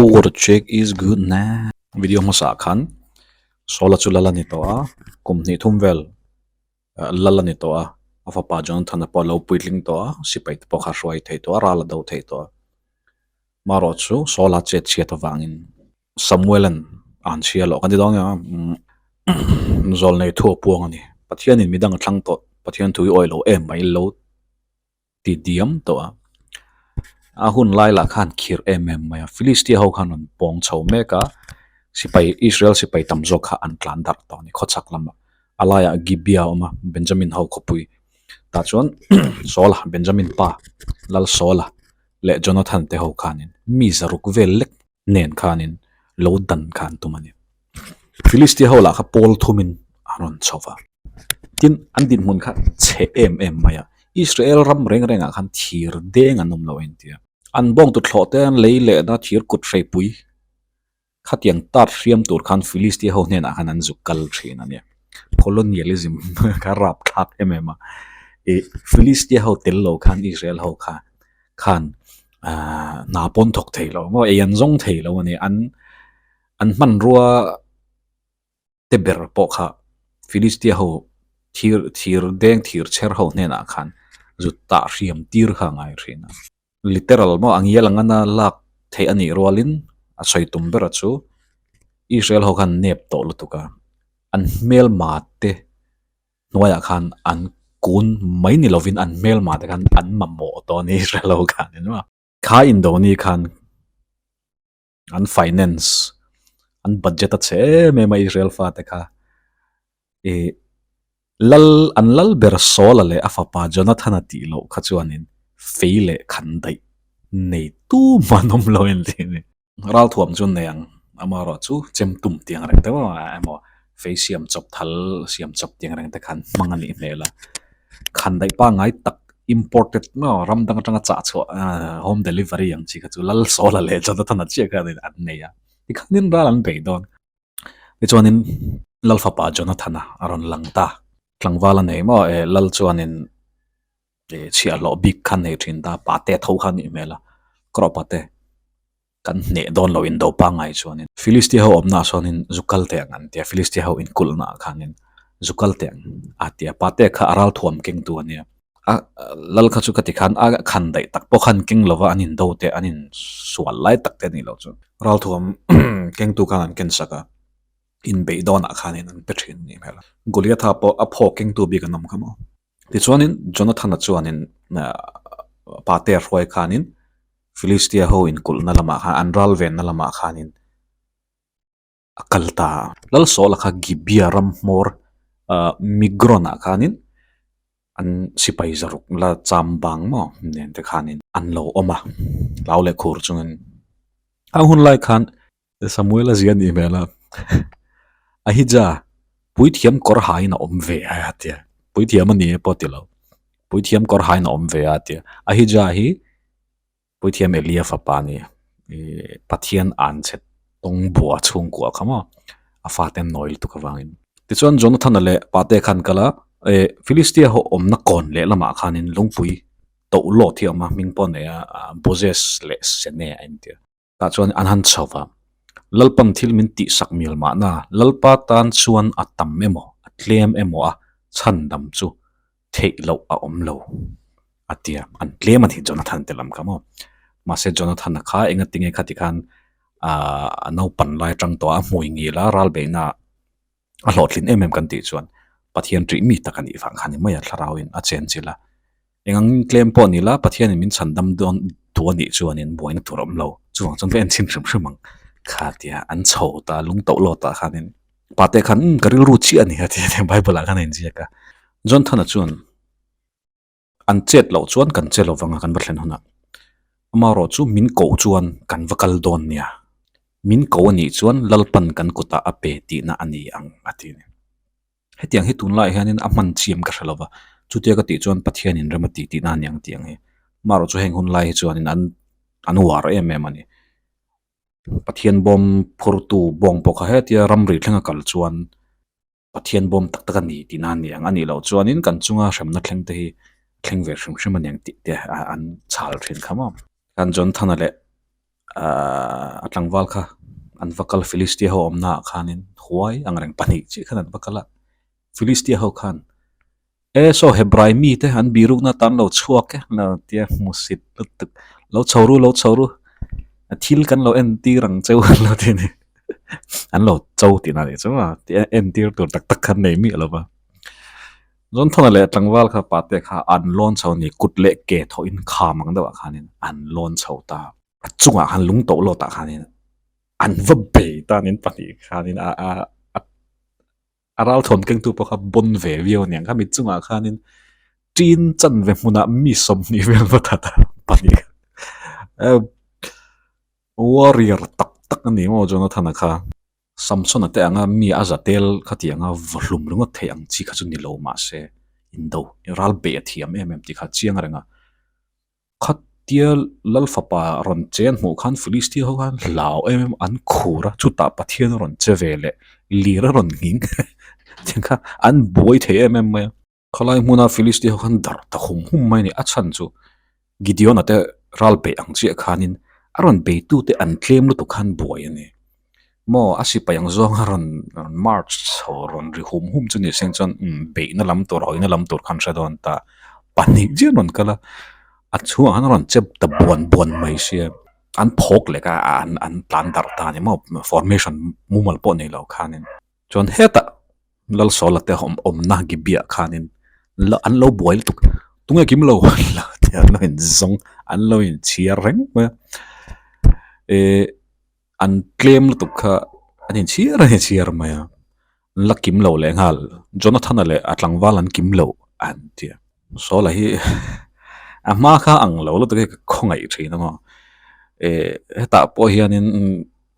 Poor check is good na. Video hmasa ah khan Saul-a chu lal a ni tawh a, kum hnih thum vel lal a ni tawh a, a fapa Jonathan-a pawh a lo puitling tawh a, sipai te pawh kha a hruai thei tawh a, ral a do thei tawh a. Marawh chu Saul-a chet chhiat avangin Samuel-a'n a han chhia loh kan ti dawn nia, zawlnei thu a puang a ni. Pathianin midang a thlang tawh, Pathian thu i awih lo em mai lo. ti diam tawh a, a hun lai lah khan khirh em em mai a, Philistia ho khan rawn pawng chho mek a, sipai Israel sipai tam zawk kha an tlan darh tawh a ni khawchhak lamah a laiah Gibea a awm a Benjamin ho khawpui tah chuan Saula Benjamin pa Lal Saula leh Jonathan te ho khanin mi zaruk vel lek nen khanin lo dan kha an tum a ni. Philistia ho lah kha pawl thumin an rawn chho va. Tin, an dinhmun kha chhe em em mai a. Israel ram reng rengah khan thir deng an awm lo a inti a. An bawng tuthlawh te an lei lehna thir kut hreipui khatiang tat hriam tur khan Philistia ho hnenah khan an zuk kal thin a nia. Colonialism kha rapthlak em em a. Ih Philistia ho tel lo khan Israel ho kha khan ahh hna pawn thawk thei lo maw ei an zawng thei lo a ni. An an hmanrua te ber pawh kha Philistia ho thir thir deng thir chher ho hnenah khan zut tah hriam tir kha a ngai thin a. Literal maw a ngial ang ana lak theih a nih rualin a sawi tum ber a chu Israel ho khan nep tawh lutuk a, an hmelma te hnuaiah khan an kun mai ni lovin an hmelma te khan an mamawh tawh a ni Israel ho khan engemaw. Kha indoni khan an finance an budget a chhe em em a Israel fate kha ih lal an lal ber Saul-a leh a fapa Jonathan-a tih loh kha chuanin fei leh khan daih nei tumah an awm lo en tih a ni. Ralthuam chu nei ang amaherawh chu chem tum tih ang reng te emaw fei siam chawp thal siam chawp tih ang reng te khan hmang a nih hmel a. Khan daih pangngai tak imported maw ram dang atanga chah chhuah home delivery ang chi kha chu lal Saul-a leh Jonathan-a chiah khan an nei a tikhanin ral an bei dawn. Tichuanin lal fapa Jonathan-a a rawn lang ta. Tlangval a nei maw eh lal chuanin eh chhiahhlawh bik kha nei thin ta pate tho kha a nih hmel a kawrawh pate kan hneh dawn lo indo pangngai chuanin Philistia ho awmna ah sawnin zu kal teh ang an tia Philistia ho inkulhna ah khanin zu kal teh ang a tia pate kha a ralthuam kengtu a nia a lal kha chu ka ti khan a khan daih tak pawh khan keng lova an indo te an insual lai tak te a nih loh chu ralthuam kengtu khan an ken sak a inbeih dawnah khanin an pe thin a nih hmel a Goliatha pawh a phawk kengtu bik an awm kha maw. Tichuanin Jonathana chuanin Pate hruai khanin Philistia ho inkulhna lamah khan an ral venna lamah khanin a kal ta a. Lal Saula kha Gibea ram hmawr Migron-ah khanin an sipai zaruk la cham bang maw nen te khanin an lo awm a, hlau leh khur chungin. A hun lai khan Samuel a zia nih hmel a, Ahija, puithiam kawr hain a awm ve a a ti a, puithiam a ni e pawh ti lo, puithiam kawr hain a awm ve a a ti a, Ahija hi puithiam Elia fapa a ni, ih Pathian an chhe tawng bua chhungkua kha maw, a fate an nawi lutuk avangin. Tichuan Jonathana leh Pate khan kal a, eh Philistia ho awmna kawn lehlamah khanin lungpui toh lawt hi a awm a, hming pawh a nei a, Bozez leh Sene a inti a. Tah chuan an han chho va, Lalpan thil min tihsak mial mahna, Lalpa tan chuan a tam emaw, a tlem emaw a chhandam chu theih loh a awm lo, a ti a. An tlem a ni Jonathan te lam kha maw. Mahse Jonathan-a kha engatinge khati khan a naupan lai atang tawh a, a hmui ngil a, ralbeihna a hlawhtlin em em kan tih chuan Pathian ṭih mi tak a nih vang kha ni mai a thlarauin a chen chilh a. Eng ang tlem pawh ni la Pathianin min chhan dam dawn duh a nih chuanin buaina tur a awm lo. Chuvang chuan ka en chhin hrim hrim ang kha tia an chho ta lung tauh lawt ah khanin pate khan umm ka rilru chiah a ni a ti a Bible ah khan a inziak a. Jonathan-a chuan An chet loh chuan kan che lo vang a kan va thlen hunah. Amaherawh chu min koh chuan kan va kal dawn nia. Min ko a nih chuan Lalpan kan kutah a pe tihna a ni ang a ti a ni. Hetiang hi tunlaiah hianin a hman chiam ka hre lo va, chutia ka tih chuan Pathianin rem a tih tihna a ni ang tih ang hi. Amaherawh chu heng hun lai hi chuanin an an uar em em a ni. Pathian bawm phurtu bawng pawh kha hetia ramri thlenga kal chuan Pathian bawm tak tak a ni tihna a ni ang. A nih loh chuanin kan chunga hremna thleng te hi thleng ve hrim hrim a ni ang tih te an chhal thin kha maw. Kan Jonathan-a leh A tlangval kha an va kal Philistia ho awmnaah khanin huai angreng pahnih chiah khan an va kal a. Philistia ho khan E saw Hebrai mite an birukna atan lo chhuak e lo tia hmusit lutuk lo chho ru lo chho ru thil kan lo entir ang cheu an lo ti a ni. An lo cho tihna a nih chu a entir tur tak tak khan nei miah lo va. Johnthona leh tlangval kha pate kha an lawn chho a ni, kut leh ke thawhin kham ang deuhah khanin an lawn chho ta. A chungah khan lung tawh lawtah khanin an va bei ta nin pahnih khanin a a a ralthuam kengtu pawh kha bawn ve viau aniang khami chungah khanin ṭin chanve hmunah mi 20 vel va that a pahnih kha warrior tak tak a ni maw Jonathana kha. Samsona te anga mi a za tel khatianga vaw hlum ringawt theih ang chi kha chu ni lo mahse indo ral beih a thiam em em tih kha a chiang reng a. Khatia Lal fapa rawn che an hmuh khan Philistia ho khan hlau em em an khur a, chutah Pathian a rawn che ve leh lir a rawn nghing tiang kha an buai thei em em mai a. Khawlai hmuna Philistia ho khan darh ta hum hum mai a ni. A chhan chu Gideon-a te ral beih ang chiah khanin a rawn beitute an tlem lutuk khan buai a ni. Maw a sipai ang zawnga rawn rawn march chho rawn ri hum hum chu ni seng chuan umm beihna lam tur hawina lam tur khan hre dawn ta. Pahnih chiah an rawn kal a, a chhungah khan a rawn chep ta buan buan mai sia. An phawk lek a, an an tlan darh ta a ni maw formation mumal pawh nei lo khanin. Chuan hetah Lalsawla te awm awmna Gibeah khanin an lo buai lutuk tunge kim lo tih an lo in zawng an lo in chhiar reng mai a eh an tlem lutuk kha an in chhiar an in chhiar mai a an la kim lo leh nghal Jonathana leh a tlangval an kim lo an ti a Sawla hi a hma kha ang lo lutuk hi ka khawngaih thin a maw eh hetah pawh hianin.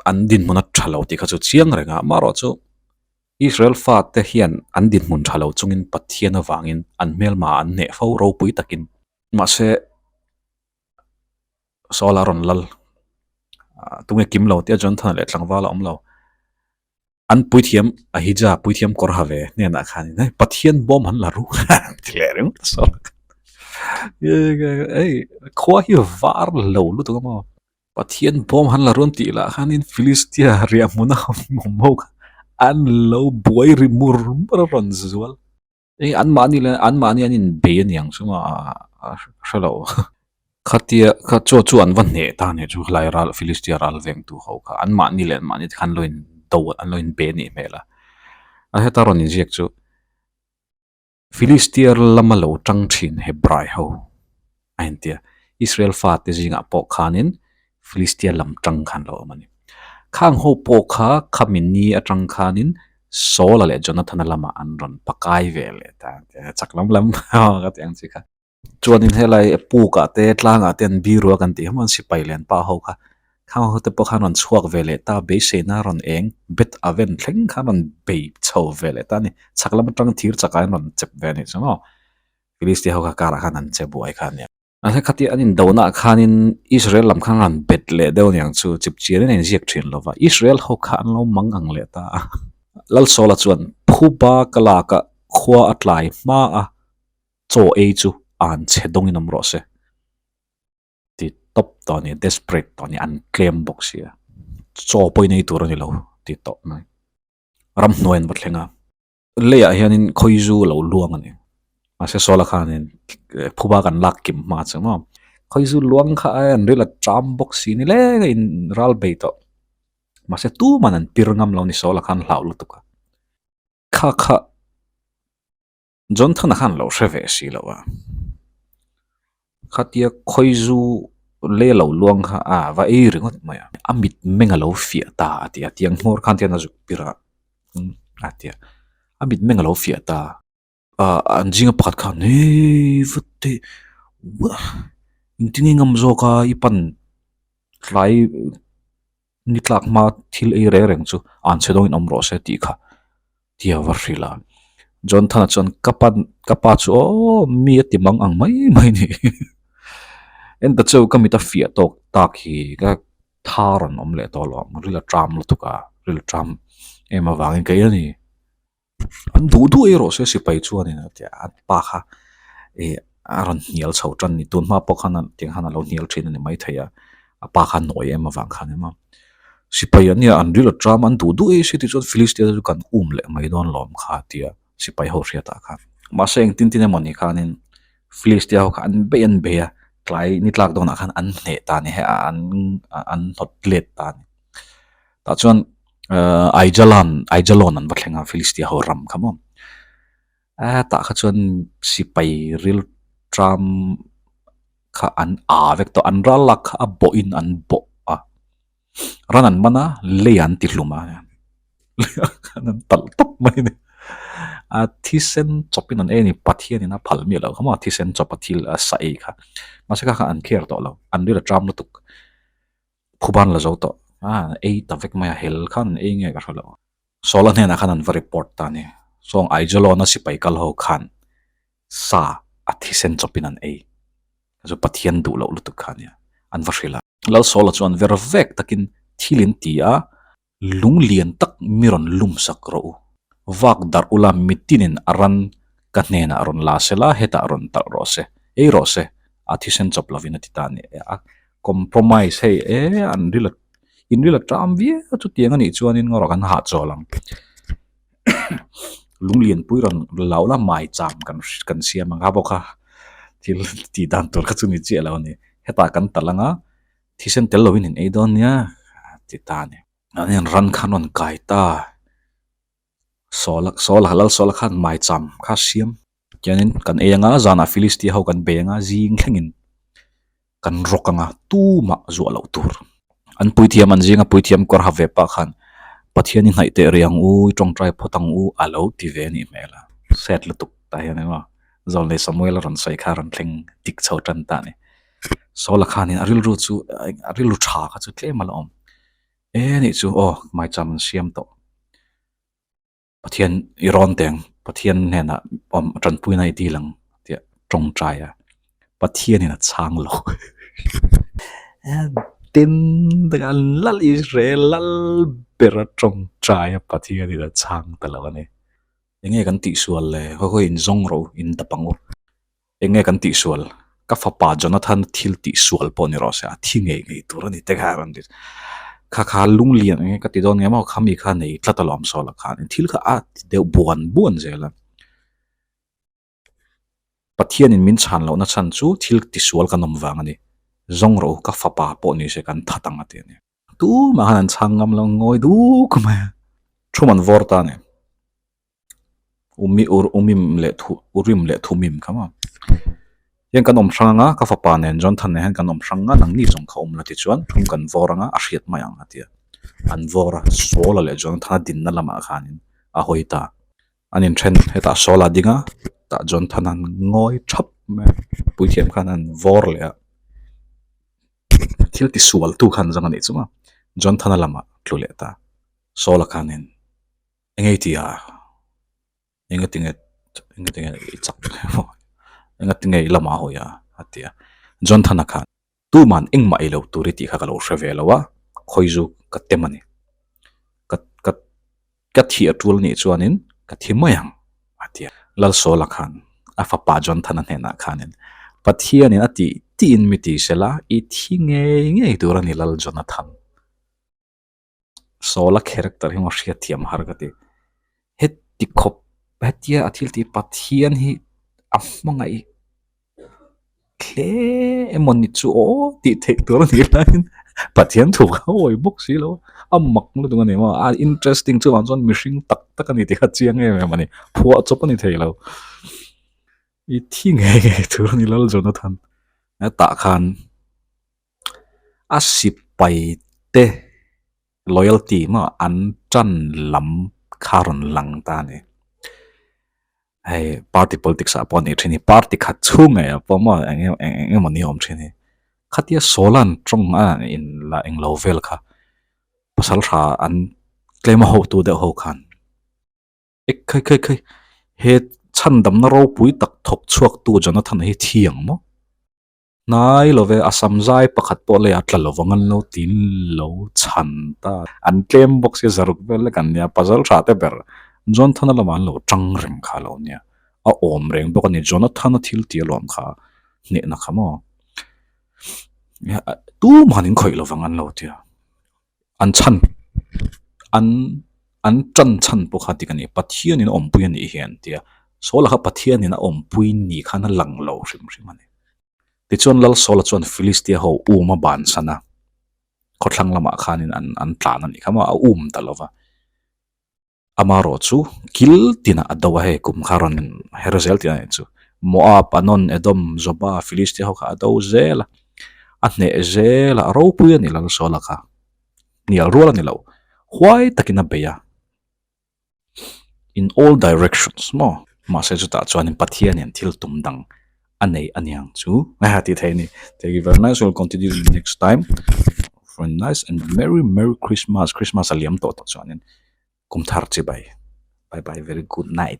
An dinhmun a tha lo tih kha chu chiang reng a, amaherawhchu Israel fate hian an dinhmun tha lo chungin Pathian avangin an hmelma an hneh fo ropui takin. Mahse, Saul a rawn lal tunge kim lo tia Jonathan leh tlangval a awm lo. An puithiam Ahija puithiam kawr ha ve hnenah khanin hei Pathian bawm han la ru ti leh ringawt a Saul khan. Hei khua hi var lo lutuk a maw. Pathian bawm han la rawn tih lah khanin Philistia riah hmuna awm ho kha an lo buai ri mur mur a rawn zual. Hei anmahni leh anmahni an inbei a niang chu a hre lo. Khatia kha chu chu an va hneh ta a ni chu helai ral Philistia ral vengtu ho kha anmahni leh anmahni te khan an lo in do an lo inbe a nih hmel a. A heta rawn inziak chu. Filistia lama lo tang thin Hebrai ho a intia. Israel fate zingah pawh khanin Filistia lam tang khan lo awm a ni. Khang ho pawh kha khami ni atang khanin Saula leh Jonathana lamah an rawn pakai ve leh ta a tia. Chak lam lam ka ti ang chi kha. Chuanin helai pukah te tlangah te an biru a kan tih hi maw an sipai lian pa ho kha khang ho te pawh khan rawn chhuak ve leh ta beiseina rawn eng bet a ven thleng khan rawn bei chho ve leh ta a ni chhak lam atang thir chakah hian rawn chep ve a nih chu maw Philistia ho kha karah khan an che buai kha a nia. Mahse khatia an indonaah khanin Israel lam khan rawn bet leh deuh aniang chu chipchianin a inziak thin lo va Israel ho kha an lo mang ang leh ta a. Lalsawla chuan phuba ka lak a khua a tlai hma a. Chaw ei chu an chhe dawngin awm rawh se ti tawp tawh a ni, desperate tawh a ni, an tlem bawk si a, chaw pawhin ei tur a ni lo ti tawh mai. Ramhnuai an va thleng a, leiah hianin khawizu a lo luang a ni, mahse Sawla khanin phuba kan lak kim hma chu maw, khawizu luang kha ai an ril a ṭam bawk si ni leng a in ral bei tawh, mahse tuman an pir ngam lo ni Sawla khan hlau lutuk a, kha kha. Johnthana khan lo hre ve si lo a, khatia khawizu lei a lo luang kha a va ei ringawt mai a, a mit meng a lo fiah ta a ti a, tiang hmawr khan tian a zuk pir a a ti a, a mit meng a lo fiah ta a, an zinga pakhat khan hei vat teh engtin nge ngam zawk a i pan tlai Ni tlak hma thil ei reng reng chu an chhe dawngin awm rawh se tih kha tia va hrilh a. Jonathan-a chuan ka pa ka pa chu aw mi a ti mang ang mai mai ni. En ta cheu ka mit a fiah tawk tak hi ka tha rawn awm leh tawh lo ang ril a ṭam lutuk a, ril a ṭam em avangin ka ei a ni. An duh duh ei rawh se sipai chuanin a ti a, a pa kha ih a rawn hnial chho tan ni tun hma pawh khan tiang khan a lo hnial thin a ni maithei a. A pa kha a nawi em avang khan emaw sipai an nia an ril a ṭam an duh duh ei si tichuan Philistia te chu kan um leh mai dawn lawm kha tia sipai ho hriatah khan. Mahse engtin tin emaw ni khanin Philistia ho kha an bei an bei a, tlai ni tlak dawnah khan an hneh ta a ni hei an an hnawt let ta a ni. Tah chuan ahh Aijalan Aijalon an va thleng a Philistia ho ram kha maw. A tah kha chuan sipai ril ṭam kha an â vek tawh an ral lak kha a bawhin an bawh a ran an man a lei an ti hlum a leiah khan an talh tawp mai a ni a thisen chawpin an ei a ni Pathianin a phal miah loh kha maw thisen chawp a thil a sa ei kha mahse kha kha an care tawh lo an ril a ṭam lutuk phuban la zo tawh a ei ta vek mai a hel khan an ei nge ka hre lo. Sawla hnenah khan an va report ta a ni. Sawng Aijalona sipai kal ho khan sa a thisen chawpin an ei. Chu Pathian duh loh lutuk kha a nia. An va hrilh a. Lal Sawla chuan ver vek takin thil in ti a, lung lian tak mi rawn lum sak rawh u. Vak darh ula mitinin a ran ka hnenah rawn la se la, hetah rawn talh rawh se, ei rawh se, a thisen chawp lovin a ti ta a ni. A compromise hei e an ril a in ril a ṭam viau chutiang a nih chuanin ngaw rawh kan hahchawl ang lunglianpui rawn lau la maicham kan kan siam ang a bawk a thil tih dan tur kha chu ni chiah lo a ni hetah kan talh ang a thisen tel lovin in ei dawn nia a ti ta a ni an hian ran khan rawn kai ta Sawla Sawla Lal Sawla khan maicham kha siam Tiangin kan ei anga zanah Philistia ho kan bei anga zing thlengin kan rawk anga tumah zuah loh tur. An puithiam an zinga puithiam kawr ha ve pah khan Pathian i hnaih teh rih ang u, i tawngtai phawt ang u a lo ti ve a nih hmel a. Sad lutuk tah hian emaw Zawlnei Samuel a rawn sawi kha a rawn thleng dik chho tan ta a ni. Sawla khanin a rilru chu a rilru tha kha chu tlem a la awm. E nih chu aw maicham an siam tawh. Pathian i rawn teng Pathian hnenah awm tanpuina i dil ang tih tawngtai a Pathianin a chhang lo tin an lal Israel lal ber a tawngtai a Pathianin a chhang ta lo a ni enge kan tihsual le khaw khaw in zawng rawh u in dap ang u. Eng nge kan tihsual? Ka fapa Jonathan thil tihsual pawh ni rawh se, a thi ngei ngei tur a ni te kha a rawn ti. Kha kha lunglian eng nge ka ti dawn nge maw, khami kha nei tlat alawm saw la khan thil kha a ti deuh buan buan zel a. Pathianin min chhan lohna chhan chu thil tisual kan awm vang a ni. Zawng rawh u, ka fapa pawh ni se kan that ang a ti a ni. Tumah khan an chhang ngam lo, ngawi duk mai a. Thu man vawr ta a ni. Umi ur umim leh thu urim leh thumim kha maw hian kan awm hrang anga ka fapa nen Jonathan nen hian kan awm hrang a nangni zawng kha awm la tichuan thum kan vawr anga a hriat mai ang a ti a an vawr a Saul-a leh Jonathan-a dinna lamah khanin a hawi ta an inthen hetah Saul-a ding a tah Jonathan-a ngawi thap mai a puithiam khan an vawr leh a thil tisual tu khan zawng a nih chu maw Jonathan-a lamah tlu leh ta Saul-a khanin. Engei tih ah enga tinge enga tinge i chak emaw enga tinge i lamah hawi a a ti a Jonathan-a khan tuman engmah ei lo tur i tih kha ka lo hre ve lo a khawi zu ka tem a ni ka ka ka thih a tul nih chuanin ka thi mai ang a ti a Lalsawla khan a fapa Jonathan-a hnenah khanin Pathianin a tih tiin mi ti sela i thi ngei ngei tur a ni Lal Jonathan. Sawla character hi maw hriat thiam har ka ti. Heti khawp hetia a thil tih Pathian hi a hmangaih hle emaw ni chu aw tih theih tur a nih laiin Pathian thu kha a awih bawk si lo a, a mak lutuk a ni maw a interesting chuvang chuan mihring tak tak a ni tih kha chiang em em a ni, phuah chawp a ni thei lo. I thi ngei ngei tur a ni Lal Jonathan tah khan. A sipai te loyalty maw an tan lam kha rawn lang ta a ni. Hei party politics ah pawh a nih thin hi party khat chhung ngei ah pawh maw eng eng emaw ni a awm thin hi. Khatia Sawla'n tawng a in la englo vel kha pasal tha an tlem a hotu deuh ho khan. Ek khai khai khai he chhandamna ropui tak thawk chhuak tu Jonathan hi thi ang maw? Hnai lo ve, a sam zai pakhat pawh lei a tla lo vang an lo tin lo chhan ta. An tlem bawk sia zaruk vel lek an nia, puzzle tha te ber Jonathan-a lamah an lo tang reng kha a lo nia. A awm reng bawk a ni, Jonathan-a thil tih alawm kha hnehna kha maw. Tuman in khawih lovang an lo ti a, an chhan an an tan chhan pawh kha dik a ni, Pathianin a awmpui a nih hi an ti a, Saula kha Pathianin a awmpui ni khan a lang lo hrim hrim a ni. Tichuan Lal Saula chuan Filistia ho um a bansan a, khawthlang lamah khanin an an tlan a nih kha maw a um ta lova. Amarawh chu kil tinah a do a hei kum kha rawn her zel tih a nih chu. Moab, Anon, Edom, Zoba, Filistia ho kha a do zel a, a hneh zel a, a ropui a ni Lalsawla kha. Hnial rual a ni lo, huai takin a bei a, in all directions maw? Mahse chutah chuanin Pathianin thil tum dang a nei a niang chu tih theih a ni. Thank you very much, we'll continue next time. For a nice and merry merry Christmas, Christmas a liam tawh tawh chuanin. Kum thar chi bai. Bye bye very good night.